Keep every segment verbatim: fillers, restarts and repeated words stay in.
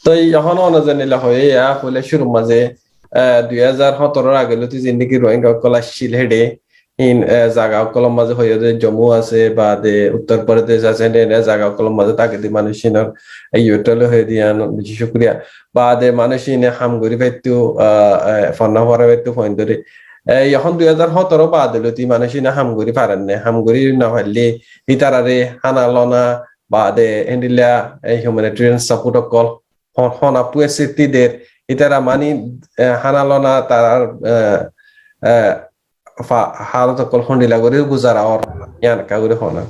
Toi ehón ono zenila hoiye, ya hoile cúrur mazé, eh, dui házar hóñtoror age lóti zendilla ki Rohingya ókkol accíl héçe, in, eh, zaga ókkolor mazé hoiye de Jammu asé, baade Uttar Pradesh asé, ene, ene zaga ókkolor mazé táke de manúic inor, eh, iyót loi hoiye de yián beci cúkuriya. Baade manúic ine ham gorí faitto, ah, eh, fonna fora faitto fuaindóre. Eh, ehón dui házar hóñtoro baade lóti manúic ine ham gorí farer né, ham gorí no faille, ítarare hána lona, baade héndilla, eh, humanitarian support ókkol, ho-, hona puesiti der, ítara mani, eh, hána lona tarar, eh, eh, fa-, halot ókkol hondilla gorí guzara or, yián ekka gorí hona.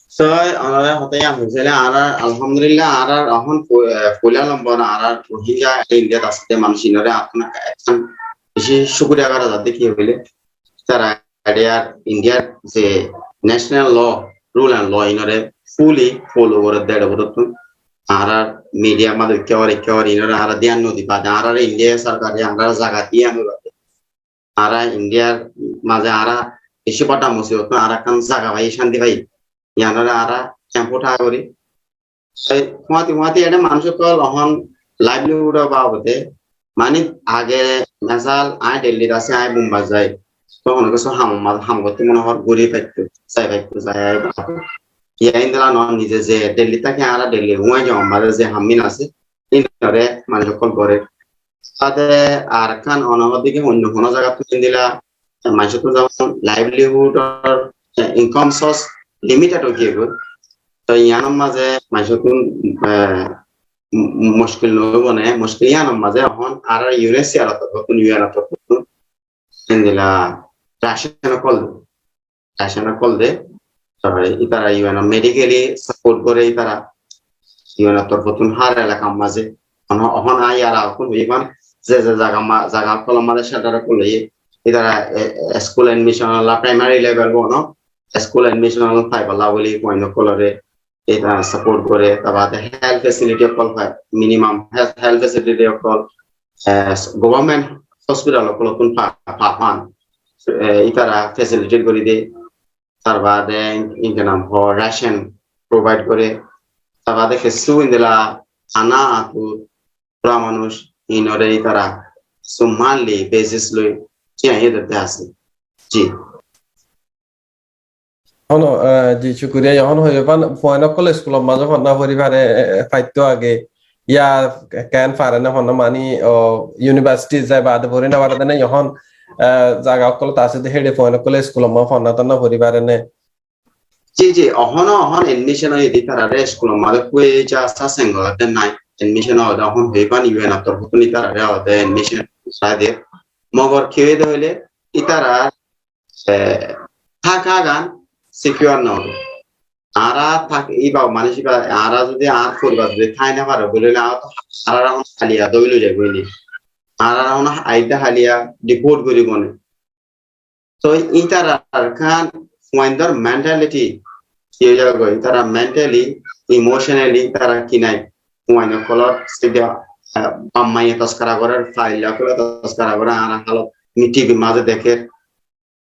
Sói, onore hotá yián hoiséle, añárar, alhamdulillah, añárar ehón fu-, eh, fuila lombor, añárar Rohingya Indiat asé de manúic inore añárar ekkán beci cúkuriya gora zadde ki hoile, tara Indiar, Indiar ze national law, rule and law inore fully follow gore de uggwá. Añárar media mazé ekkebar, ekkebar inore añára diyan no di bade, añárar India sorkare añárar zaga diyan no di bade. Añára Indiar mazé añára beci bada musibot, añára ekkán zaga fai, cánti fai. Yiánore añára kempo tha gorí. Ei, fuañti fuañti ede manúic ókkol ehón livelihood or babote, mani age mesal añí Delhi t así, añí Bombay zai, tohón kessú ham ma-, ham goitté mone hoór gorí faitto, zai faitto, zai ai faitto. Yián endilla no, nize ze Delhi t táki añára Delhi r uáñi zamar mazé ze ham gín asé, inore manúic ókkol gorér. Bade ar ekkán onor dike oinno honó zagattú endilla manúic ókkol zemon livelihood or, eh, income source limited ói giyé goi. Toi yiánor mazé manúic ókkol, eh, mu-, mu-, muckil no óibo né, muckil yiánor mazé ehón añárar U N H C R or torfóttun, U N or torfóttun endilla ration ókkol de. Ration ókkol de. Tarfore ítara U N or medically support gore ítara. U N or torfóttun hár elakar mazé. Ehón, ehón añára ókkol hoiban ze ze zaga ma-, zaga ókkolor mazé shelter ókkol loiye. Ítara, e, e, school admission olla primary level bono. School admission olla faibolla buli fuain ókkolore ítara support gore. Tar bade health facility ókkol fai, minimum health, health facility ókkol, e, government hospital ókkolottun fa-, fa-, fan. E, ítara facilitate gorí de. Tar bade in-, inke nam hoó ration provide gore. Tar bade kessú endilla ana atur fura manúic inore ítara kessú monthly basis loi tiañ iye dite asé. Ji. Hono, eh, ji, cúkuriya. Ehón hoiye fan, fuain ókkol iskulor mazé fonna fori fare, eh, eh, faitto age. Ya, ken fare na fonna mani, o, university zai bade fori no fare de na, ehón, eh, zaga ókkolot asé de héçe fuain ókkol iskulor mazé fonna tonna fori fare ne. Ji, ji, ehón, ehón admission óiye de ítarare iskulor mazé kúe ja sa sengol de nai. Admission óiye de ehón hoiye fan U N or torfóttun ítarare óiye de admission sai de. Mogor ki óiye de hoile ítara eh, táka gan secure no óibo. Añára tak-, íba manúic íba, añára zodi añár foribar zodi tái no fare, bóli óile añára to, añára ehón háliya dóri loi zaibo né. Añára ehón aidde háliya deport goribo né. Toi ítarar kan fuaindor mentality ki ói zagói, ítara mentally, emotionally ítara ki nai, fuain ókkolor side, eh, baf maye toskara gorer, failla ókkole toskara gorer, añára hálot mi T V r mazé deker.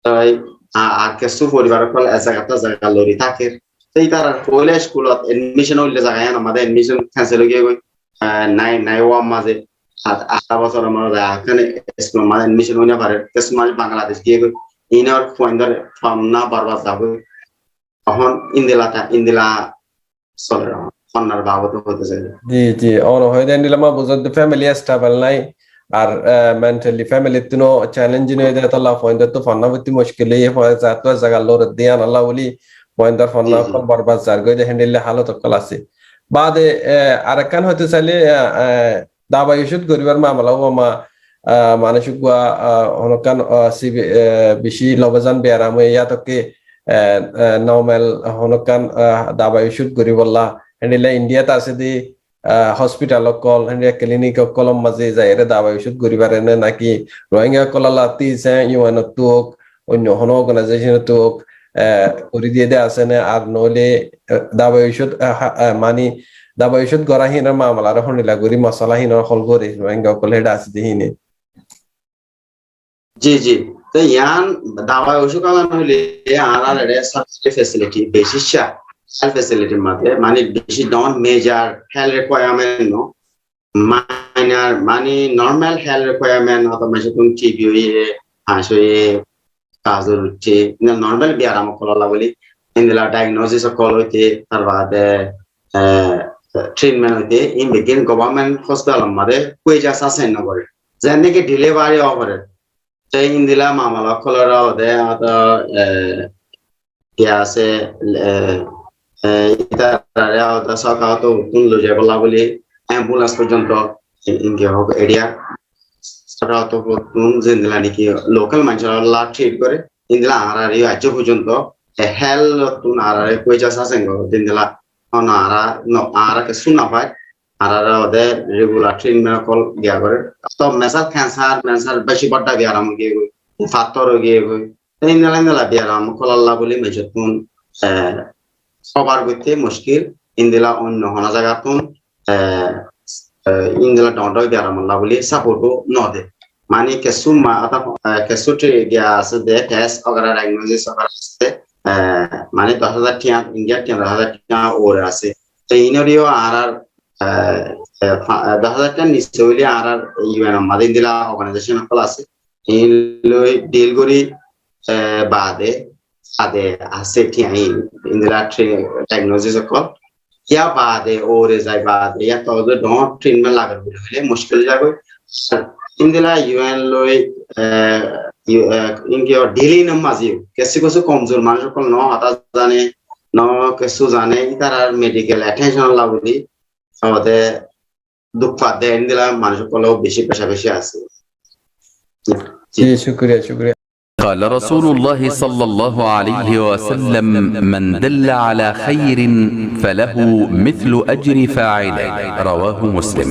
Toi a-, ar kessú foribar ókkol ek zaga te ek zaga lori táker. Toi ítarar foila iskulot admission óile zaga yián ammáde admission cancel ói giyé goi. Ah, nai, nai ó ammáde at-, añçáro bosór ammáde ekkán iskulot ammáde admission ói no farer. Kessú manúic Bangladesh giyé goi. Inor fuaindor fonna borbad zagói. Ehón endilla ta-, endilla soler, fonnar babote hoito sai. Ji, ji, ono hoide endilla ma buzor de family stable nai, ar, eh, mentally family tuno challenging hoide, tolla fuaindor tu fonna foitte mushkil oiye, fo-, zato zaga lor diyan Allah buli, fuaindor fonna Ji, ji. Okkol borbad zar goi de, hendilla halot okkol asé. Bade, eh, arekkan hoito saile, eh, eh, dabai ocud goribar mamala ó ama, ah, manúic uggwá, ah, honokkan, ah, sibi-, eh, beci lobajan beram óiye, yatokke, eh, eh, normal honokkan, ah, dabai ocud goribolla. Hendilla Indiat asé de, ah, hospital okkol, hendilla clinic okkolor mazé zaiyóre dabai ocud gori fare né, naki Rohingya okkolor lati se U N ottu ók, oinno hono organization ottu ók, eh, gori diye de asé né, ar noile, eh, dabai ocud, eh, ha-, eh, mani dabai ocud gora hinor mamala ar hondilla gori mosala hinor hol gori, Rohingya okkol hede asé de hine. Ji, ji. Te yián dabai ocud alan hoile añárar ere subsidy facility beci ca. health facility mazé, mani beci dhoóñr major health requirement no, minor, mani normal health requirement, ótoba manúicottún T B óiye, hañc óiye, gazur uiththé, ina normal biyaram ókkolólla buli, endilla diagnosis ókkol óite, tar bade, eh, treatment óite, in beggín government hospital mazé kuwejja sasai no goré. Zendilla ki delivery ó goré. Te endilla mamala ókkolóre ode, óto, eh, ki asé, eh, eh, itarare óto sorkar ótobottún loi zaibolla buli ambulance foijjonto in-, inge hok area. Sorkar ótobottún zendilla niki local manúicolla treat goré, endilla añárar yó aijjó foijjonto, eh, health ottún añárare kuwejja sasai no goré, zendilla hono añára no, añára kessú no fai, añárare ode regular treatment ókkol diya goré. Tó mesal cancer, cancer beci bodda biyaram ói giyé goi, fattór ói giyé goi. Te endilla endilla biyaram ókkolólla buli manúicottún, eh, cover goitté muckil, endilla oinno hono zagattún, eh, eh, endilla dhoóñr dhoóñr biyaramolla buli support ó no de. Mani kessú ma-, óto, eh, kessú tri-, giya asé de test ógera diagnosis ógera asé, eh, mani doc házar tiañ, India tiañ doc házar tiañ uore asé. Te inor yó añárar, eh, eh, fa-, eh, doc házar tiañ nise óile añárar U N or mazé endilla organization ókkol asé. In loi deal gorí, eh, bade, bade asé tiañ in, endilla tri-, diagnosis ókkol. Yá bade uore zai bade, yá tó dhoóñr treatment lager buli hoile muckil ói zagói. Endilla U N loi, eh, U-, eh, inge dealing or mazé yó kessú kessú komzur manúc ókkol no hotá zane, no kessú zane, itarar medical attention olla buli, ode duk fadde endilla manúc ókkol beci beca beci asé. Ji, ji, cúkuriya, cúkuriya. قال رسول الله صلى الله عليه وسلم: من دل على خير فله مثل أجر فاعله. رواه مسلم.